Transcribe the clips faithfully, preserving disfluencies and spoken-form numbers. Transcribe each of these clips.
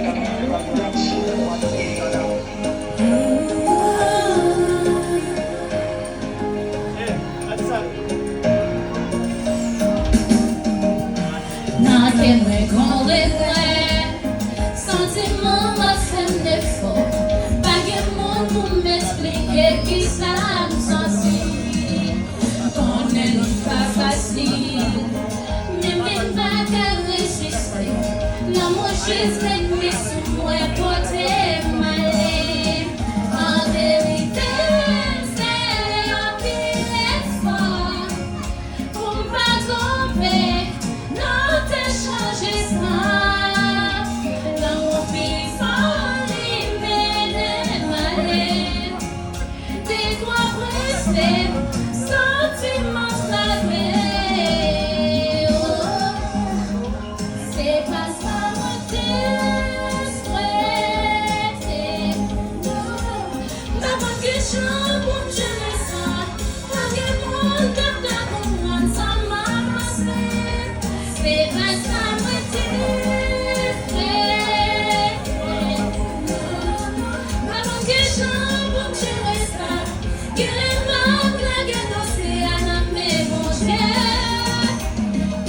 Nan kè mwen gon regrè, santiman m ap fè m efò. Pa gen moun pou m esplike kisa m santi. Konnen li pa fasil, men m vin pa ka reziste. Lanmou jis met men sou mwen, pote m ale. An verite, m fè anpil efò pou m pa tonbe. Non, te chanje sa. Lanmou pi fò, li mennen m ale. Te twò prese, santiman sa vre. Oh, se pa sa mwen te swete. Non, m pa konn ki jan pou m jere sa. Pa gen moun k ap ka konprann sa m ap pase. Se pa sa mwen te vle. Pa konn ki jan pou m jere sa. Genlè m ap lage dosye a nan men Bondye.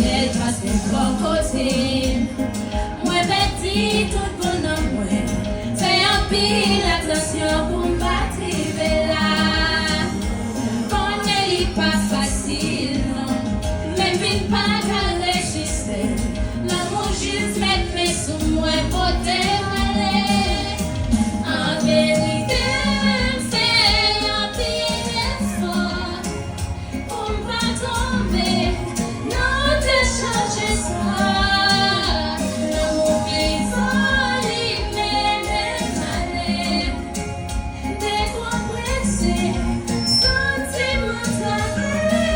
Lè l pase bò kote m, mwen pèdi tout bonè mwen. Fè anpil atansyon pou m pa trive la. Konnen li pa fasil non, men m vin pa ka reziste. Lanmou jis met men sou mwen, pote m ale. An verite, m fè anpil efò pou m pa tonbe. Non, te chanje sa. Lanmou pi fò, li mennen m ale. Te twò prese, santiman sa vre.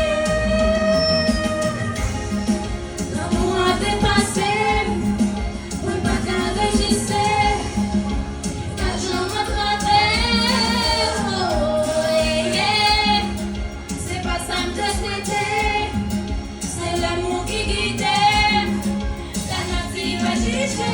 Lanmou an depase m, mwen pa ka reziste. L pa janm antrave, oh, yeah. Se pa sa m te swete. Se lanmou ki gide m. Lanati pa jije